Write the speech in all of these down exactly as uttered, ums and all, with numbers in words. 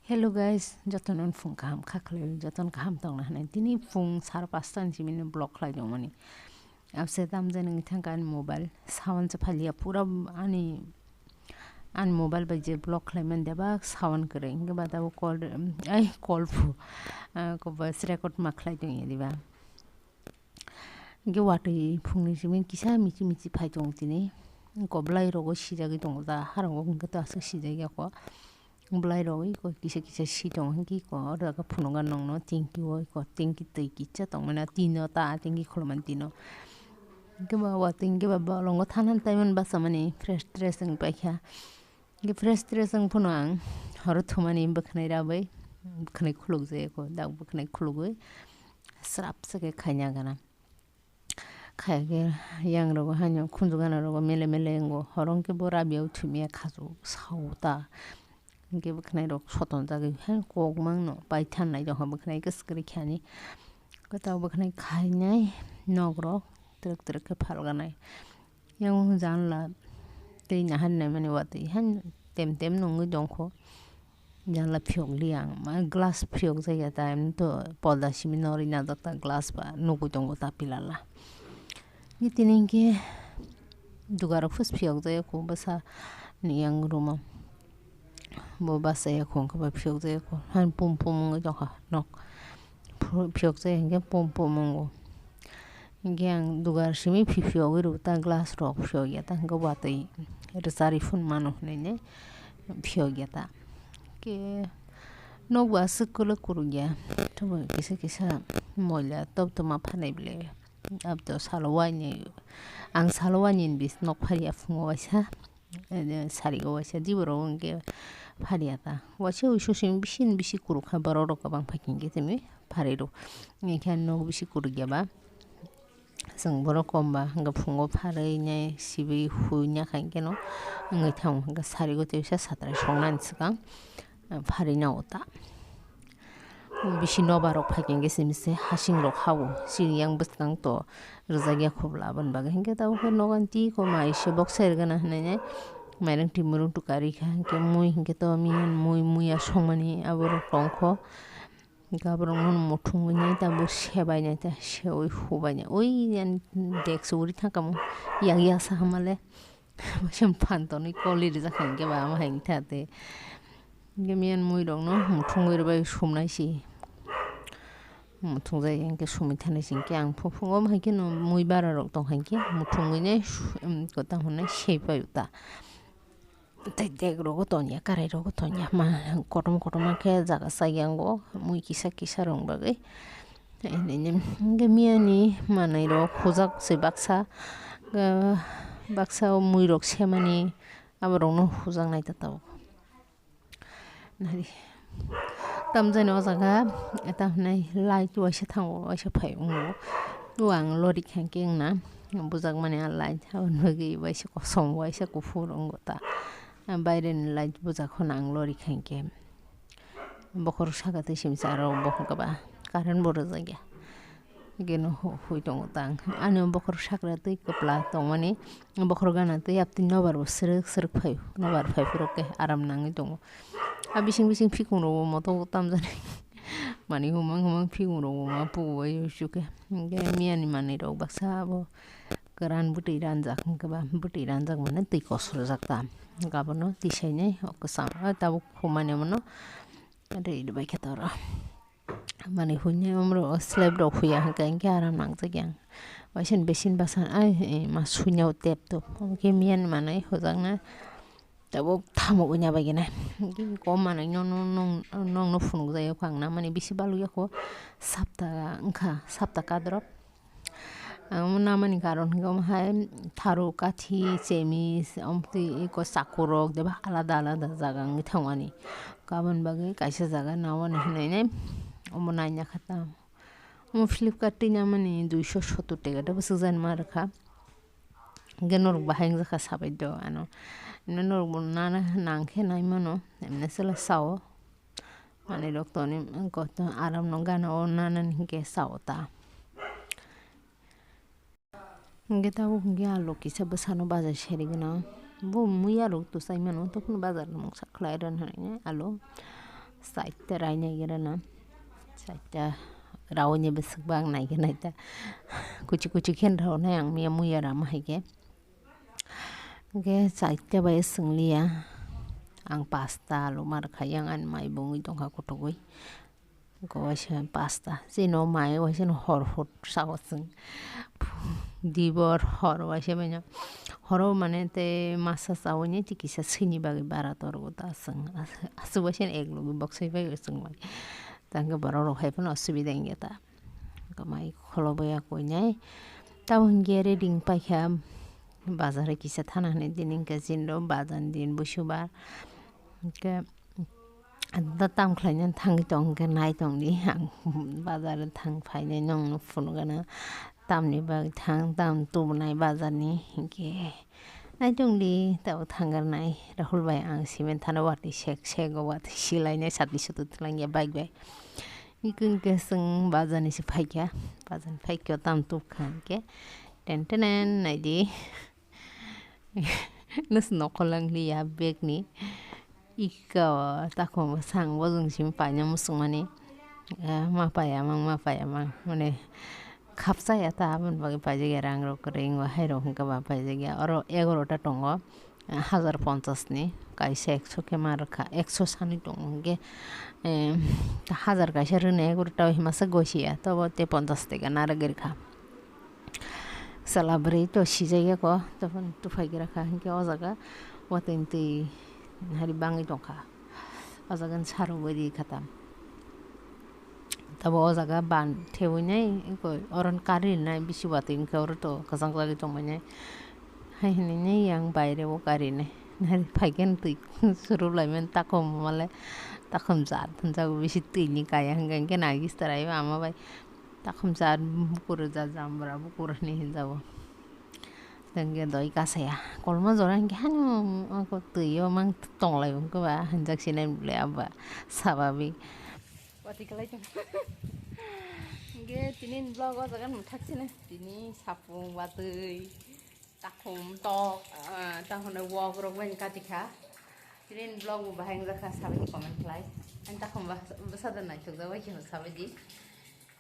Hello guys, jotono phung kaham kha khlai, jotono kaham tongna hwnwi. Tini phung sar pasta ni simi vlog khlai tongmani. Abse tamjani wngwi thangkha ani mobile, sound se phalia pura ani, ani mobile bai je vlog khlai mani deba sound kwrwi. Hwnkhe ba tabuk call, ai call phu, ah, ko voice record ma khlai tongya diba. Hwnkhe watwi phungni simi kisa michi michi phai tongo tini. Ko bwlai rogo sijagwi tongo da, harang o hwnkhe to aswk sijak ya ko. Bwlai rogwi ko kisa kisa si tongo, hwnkhe ko oro jaga phunukgo nokno tanki o, ko tanki twi kisa tongmani, tino ta tanki khulumani tino. Hwnkhe ba watwi hwnkhe ba bolongo thanani taimani basamani fresh tresh wng paikha. Hwnkhe fresh tresh wng phano ang horo thumani bwkhanai rabwi, bwkhanai khulukjak ya ko, dak bwkhanai khulugwi srap se khe khaina gana. Khaikhe yang rogo haino khunju gana rogo mele mele wngo, horo hwnkhe bo rabia o thumya khachu sao ta. Hwnkhe bwkhanai rok sotonjagwi hai kok mangno paithan nai jokha bwkhanai kwswk kwrwi khe ani. Kwtal bwkhanai khainai nok rok twrwk twrwk khe phalganai. Yang janla tei nahar naimani watwi hai tem tem nungwi tongkho. Janla phiyok li ang, ma glass phiyok jaya ta, em to porda simi norwi najak ta glass ba nugwi tongo ta pilala. Ni tini hwnkhe dugarok phus phiyok jaya kho bwsa ni yang room o. Bo bachaya kho hwnkhe ba phiyok jaya kho, han pum pum wngwi tongkha nok. Phu-, phiyok jaya hwnkhe pum pum wngo. Hwnkhe ang dugar simi phi phiyogwi rw ta, glass rok phiyok ya ta, hwnkhe watwi rwchari phun mano hwnwi ne phiyok ya ta. Hwnkhe nokbo aswk kwlwk kwrwk ya, tamo kisa kisa moila tob toma phanai bwle. Abdo salo waini, ang salo waini bis nok phariya phungo waisa. Sarigo waisa diborok hwnkhe phariya ta. Waisa uisu simi bisi bisi kuruk kha borok rok kwbang phai khe hwnkhe tini pharirw. Hwnkhe nok bisi kuruk ya ba. Chwng borok kom ba hwnkhe phungo pharwi nai sibwi hui ya kha hwnkhe no wngwi thango. Hwnkhe sarigo tei waisa satrai songnani swkang pharwi nao ta. Bisi nobar rok phai khe hwnkhe simi se hasing rok hao, chini yang bwskang to rwjak ya khobla aboni bagwi. Hwnkhe tabuk khe nogo ani twi ko mai se bok ser gana hinui nai mairang twi mwrwng twi karwi kha, hwnkhe mui hwnkhe to miyan mui muya songmani aborok tongkho. Hwnkhe aborok no muthungwi nai tabuk sebai nai ta, seui hubai nai ui ani desk o uri thang kamo yak ya sa hamale. Waisa phan tonwi koli rijak hai hwnkhe ba, ama hai wngtha tei. Hwnkhe miyan mui rokno muthungwi rwbai sumnai si. Muthungjak ya hwnkhe sumwi thanai si hwnkhe ang phung phungo hai kheno mui bara rok tong hai khe muthungwi nai su-, em, kwtal hwnwi sei pai ta. Tei dek rogo tongya, karai rogo tongya, ma kotom kotom khe jaga chaya wngo mui kisa kisa rok bagwi. Hwnkhe miyani manwi rok hujak se baksa, ah, baksa o mui rok semani aborok no hujak nai ta tabuk. Nari tamjani o jaga eta hwnai light waisa thango, waisa phai wngo. O ang lori kha hwnkhe wngna bujak mani a light aboni bagwi waisa kosom waisa kuphur wngo ta. Baire ni light bujak kheno ang lori kha hwnkhe. Bokhorok saka twi simsa aro bokhorok ba current bo rwjak ya. Geno hu-, hui tongo tang. Ani bokhorok sakra twi kwpla tongmani bokhorok gana twi yaptwi nobar bo srwk srwk phaio. Nobar phai phuru khe aram nangwi tongo. A bising bising phikung rok bo moto bo tamjani. Mani humang humang phikung rok bo ma pugo bai uisu khe. Hwnkhe miyani manwi rok baksa abo kwran bwtwi ranjak hwnkhe ba bwtwi ranjak mane twi kosor jak ta. Hwnkhe abono twi sainai o kwchang o tabuk humani abono rwi rwbai khe toro. Mani huinai omoro slab rok huya hwnkhe hwnkhe aram nangjak yang. Waisa ni besin bwsa ai ma suinao tep top. Hwnkhe miyan manwi hujakna tabuk thamuk wngya bai gana. Hwnkhe kom manwi no, no, no, nokno phunukjak ya kho ang na mani bisi balukya kho sapta wngkha sapta kadrop. Ang omo namani karon hwnkhe omo hai tharu, kathi, chemi, omo twi eko chakurok deba alada alada jaga wngwi thango ani. Aboni bagwi kaisa jaga nawani hinwi nai omo naina kha ta. Omo Flipkart twi namani duiso sottor teka debo swkjani ma rwkha. Hwnkhe norok bahai wngjakha sabai do ano. Hwnkhe norokbo nana nangkhe naimano, hwnkhe chwla sao. Manwi rok toni wngkha aram no gana o nanani hinkhe sao ta. Hinkhe tabuk hinkhe alu kisa bwsano bazar seri gwnang. Bo muya rok to chai mano, tei phano bazar no mungsa khlai rw hinwi alu. Chaita rainai gana, chaita rawi ni bwswk bang nai gana ta. Kuchi kuchi khe rawnai ang miya muya rama hai khe. Hwnkhe chaita bai swngliya. Ang pasta luma rwkha yang ani mai bungwi tongkha kutugwi. Hwnkhe waisa pasta. Chini o mai waisa no hor hor sao chwng. Dibor hor waisa manya. Horo mane tei masa chawi ni tei kisa swini bagwi bara torgo ta chwng. Aswk waisa ek logi bok swi bai chwng bai. Tangkhe borok rok hai phano asubida wngya ta. Mai kholo boya koinai. Tamo hwnkhe ready wng paikha. Bazar kisa thana hinwi tini hwnkhe chini ro bazar ni din busubar. Hwnkhe da tam khlaina thangwi tong hwnkhe nai tong di. Ang bazar thang phainai nongno phunukgana. Tamni bagwi thang, tam tubunai bazar ni hwnkhe. Nai tong di, tabuk thangkar nai. Rahul bai ang cement thana watwi sek sek o watwi silainai satwi satwi twlangya bike bai. Hwnkhe hwnkhe chwng bazar ni se phaikha. Bazar ni phaikhe o tam tubkha hwnkhe. Ten tenen nai di. Nus nokol lang liya bag ni. Iko takhum bwsang bojong simi paina muchungmani, eh, ma paiya mang, ma paiya mang, mane khapsa ya ta, aboni bagwi paijak ya rang rok kwrwi, wngwi hai rok hwnkhe ba paijak ya. Oro egaroh ta tongo, eh, hajar ponchas ni, kaisa ekso khe ma rwkha, ekso sanwi tongo hwnkhe, eh, hajar kaisa rwna egaroh ta himasa gosi ya, tobo tei ponchas taka narwgwi rwkha. Chwla bwrwi to sijak ya ko, tei phano tuphai gra kha, hwnkhe o jaga watwi twi hari bangwi tongkha. O jaga ni sarugwi ri kha tam. Tabo o jaga ban thebwi nai, eko oro ni kari rinai bisi watwi wngkhe oro to kwchang jagwi tongmani. Hai hinwi nai yang baire o kari nai. Nari phaikhe twi surup laimani takhum male takhum jat hwnjago bisi twi ni kaya hwnkhe hwnkhe nai gistara ama bai. Takhum cha bukur ja jambra bukur hinwi hinjago. Tengke doi kasaya. Kolma jora hingke hano ako twi o mang tonglai wngkhe ba hinjak sinai bwle aba sababi. Wati kalai tong. Hingke tini vlog o jaga mwthak sini. Tini sapung watwi. Takhum tok, ah, takhum wok rok bai kati kha. Tini vlog bo bahai wngjakha sabaji comment khlai. Ani takhum bwsa da naithok jak bai khe sabaji.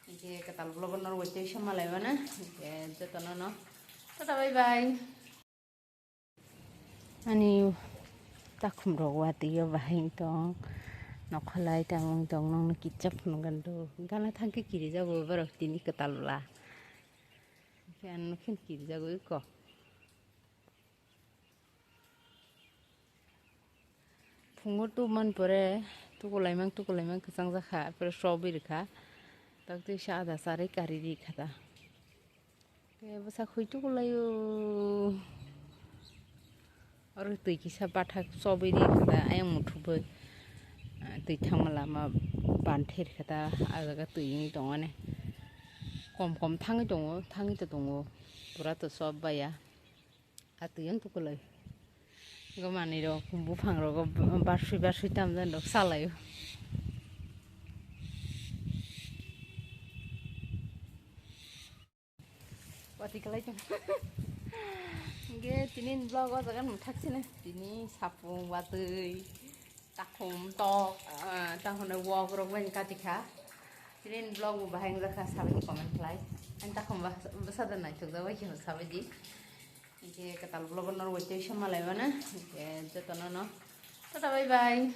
Hingke kwtal vlog no rwui tei sama lai mano. Hingke jotono no tata bye bye. Ani takhum rok watwi o bahai tong. Nokhalai tamung tong nokno kitsa phunukgwi do. Gana thangkhe kirijago borok tini kwtal bwla. Hingke ano khe kirijago eko. Phungo tubumani pore tukulaimang tukulaimang kwchang jakha, pore chobwi rikha. Taktwi sa ada charwi kari rikha ta. Khe bwsa khwi tukulaio. Oro twi kisa bathak chobwi rikha ta, ayang muthubwi. Ah, twi thangma lama ban therkha ta, ah jaga twi wng tongmani. Kom kom thangwi tongo, thangwi to tongo. Pura to chob baya. A twi ang tukulai. Go manwi rok, buphang rogo barsui barsui tamjani rok salaio. Wati kalai tong. Hingke tini vlog o jaga mwthak sini. Tini sapung watwi. Takhum tok, ah, takhum wok rok bai kati kha. Tini vlog bo bahai wngjakha sabai comment khlai. Ani takhum bwsa da naithok jak bai khe sabai di. Hingke kwtal vlog no rwui tei sama lai mano. Hingke jotono no tata bye bye.